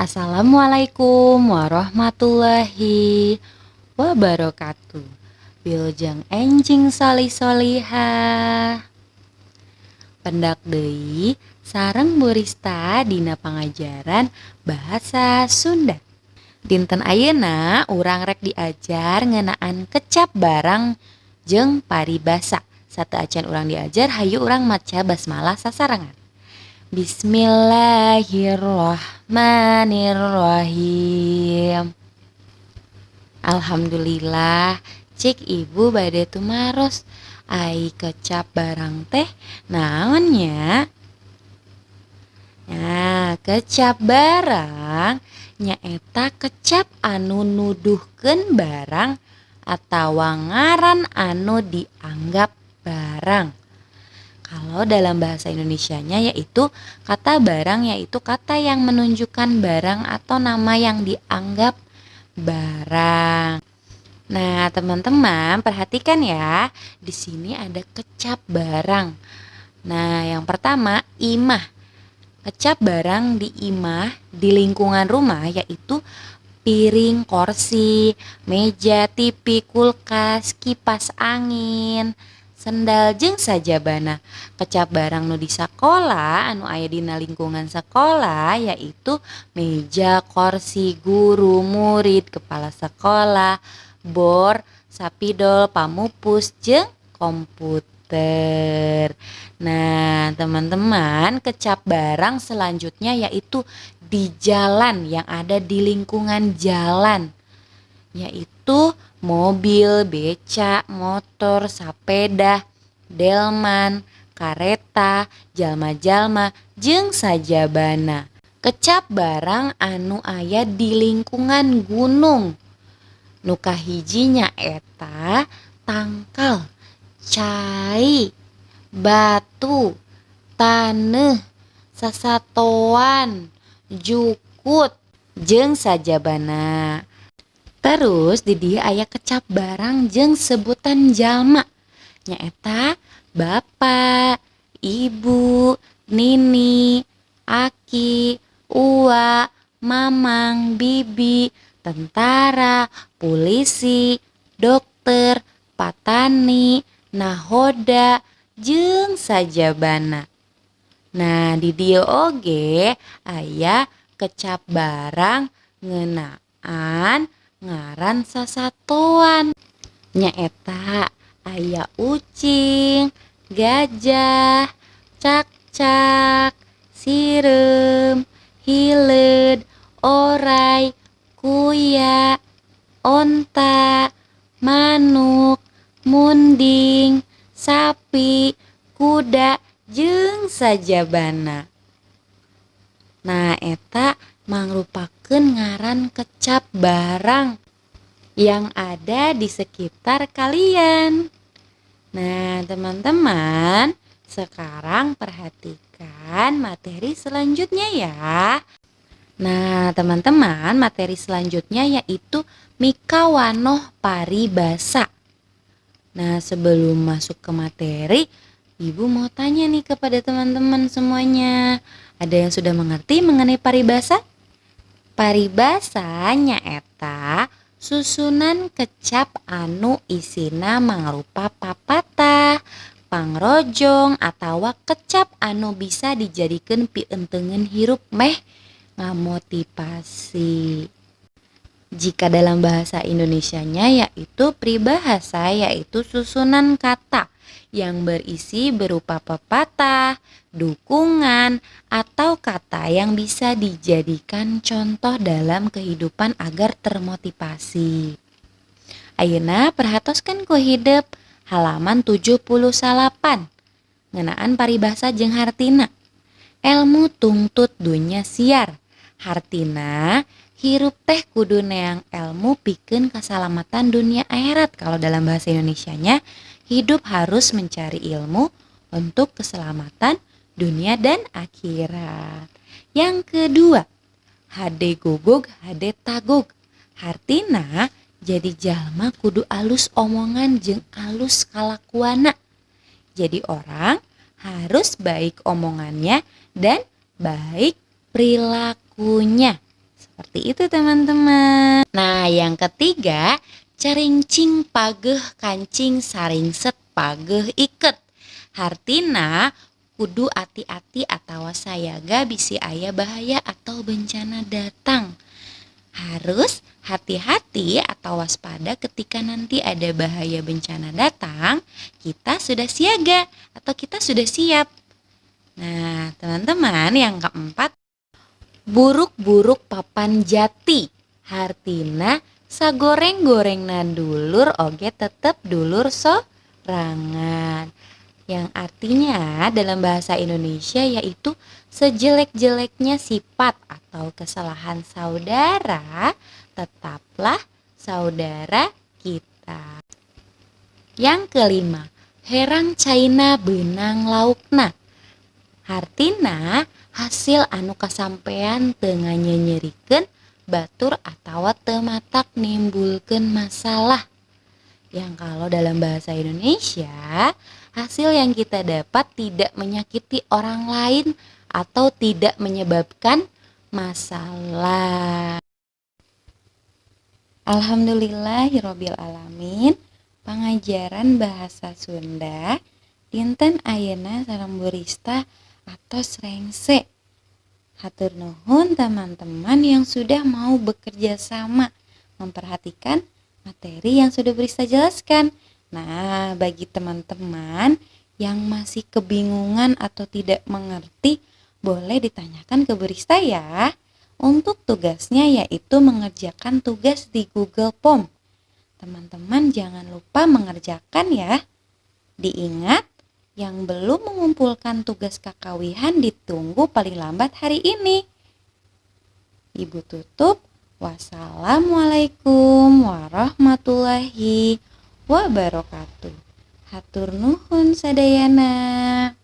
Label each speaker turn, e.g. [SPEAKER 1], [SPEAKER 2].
[SPEAKER 1] Assalamualaikum warahmatullahi wabarakatuh. Wilujeng enjing solih solihah. Pendak deui sareng Bu Rista dina pangajaran bahasa Sunda. Dinten ayeuna urang rek diajar ngeunaan kecap barang jeung paribasa. Sateuacan urang diajar, hayu urang maca basmalah sasarengan. Bismillahirrahmanirrahim. Alhamdulillah, cik Ibu bade tumaros. Ai kecap barang teh naon nya? Nah, kecap barang nyaeta kecap anu nuduhkeun barang atawa ngaran anu dianggap barang. Kalau dalam bahasa Indonesianya yaitu kata barang, yaitu kata yang menunjukkan barang atau nama yang dianggap barang. Nah, teman-teman, perhatikan ya. Di sini ada kecap barang. Nah, yang pertama imah. Kecap barang di imah, di lingkungan rumah, yaitu piring, kursi, meja, TV, kulkas, kipas angin, sendal jeung sajabana. Kecap barang nu di sakola, anu aya dina lingkungan sekolah, yaitu meja, kursi, guru, murid, kepala sekolah, bor, sapidol, pamupus jeung komputer. Nah, teman-teman, kecap barang selanjutnya yaitu di jalan, yang ada di lingkungan jalan, yaitu mobil, becak, motor, sapeda, delman, kareta, jalma-jalma jeung sajabana. Kecap barang anu aya di lingkungan gunung. Nu kahiji nyaeta tangkal, cai, batu, taneuh, sasatoan, jukut jeung sajabana. Terus di dieu aya kecap barang jeung sebutan jalma, nyaeta bapak, ibu, nini, aki, uwa, mamang, bibi, tentara, pulisi, dokter, patani, nahoda jeung sajabana. Nah, di dieu oge aya kecap barang ngeunaan ngaran sasatoan, nyaeta aya ucing, gajah, cakcak, sireum, hileud, oray, kuya, onta, manuk, munding, sapi, kuda jeung sajabana. Nah, eta mangrupakeun ngaran kecap barang yang ada di sekitar kalian. Nah, teman-teman, sekarang perhatikan materi selanjutnya ya. Nah, teman-teman, materi selanjutnya yaitu Mikawanoh Paribasa. Nah, sebelum masuk ke materi, Ibu mau tanya nih kepada teman-teman semuanya. Ada yang sudah mengerti mengenai paribasa? Paribasa nyaeta susunan kecap anu isina mangrupa papatah, pangrojong atawa kecap anu bisa dijadikeun pientengeun hirup meh ngamotivasi. Jika dalam bahasa Indonesianya yaitu peribahasa, yaitu susunan kata yang berisi berupa pepatah, dukungan, atau kata yang bisa dijadikan contoh dalam kehidupan agar termotivasi. Ayeuna perhatoskeun ku hidep halaman 79 ngeunaan paribasa jeung hartina. Elmu tungtut dunya siar. Hartina, hirup teh kudu neang elmu pikeun kasalamatan dunia akhirat. Kalau dalam bahasa Indonesianya, hidup harus mencari ilmu untuk keselamatan dunia dan akhirat. Yang kedua, hade gogog hade tagog. Hartina, jadi jalma kudu alus omongan jeung alus kalakuana. Jadi orang harus baik omongannya dan baik perilakunya. Seperti itu teman-teman. Nah, yang ketiga, carincing pageh kancing saringset pageh iket. Hartina kudu ati-ati atawa sayaga bisi aya bahaya atau bencana datang. Harus hati-hati atau waspada ketika nanti ada bahaya bencana datang, kita sudah siaga atau kita sudah siap. Nah, teman-teman, yang keempat, buruk-buruk papan jati. Hartina sagoreng-gorengna dulur oge tetep dulur sorangan. Yang artinya dalam bahasa Indonesia yaitu sejelek-jeleknya sifat atau kesalahan saudara, tetaplah saudara kita. Yang kelima, herang caina beunang laukna. Hartina hasil anu kasampean teu nganyenyerikeun batur atawa teu matak nimbulkeun masalah. Yang kalau dalam bahasa Indonesia, hasil yang kita dapat tidak menyakiti orang lain atau tidak menyebabkan masalah. Alhamdulillahirabbil alamin, pangajaran bahasa Sunda dinten ayeuna sareng Bu Rista atos rengse. Hatur nuhun teman-teman yang sudah mau bekerja sama memperhatikan materi yang sudah Bu Rista jelaskan. Nah, bagi teman-teman yang masih kebingungan atau tidak mengerti, boleh ditanyakan ke Bu Rista ya. Untuk tugasnya yaitu mengerjakan tugas di Google Form. Teman-teman jangan lupa mengerjakan ya. Diingat, yang belum mengumpulkan tugas kakawihan ditunggu paling lambat hari ini. Ibu tutup. Wassalamualaikum warahmatullahi wabarakatuh. Hatur nuhun sadayana.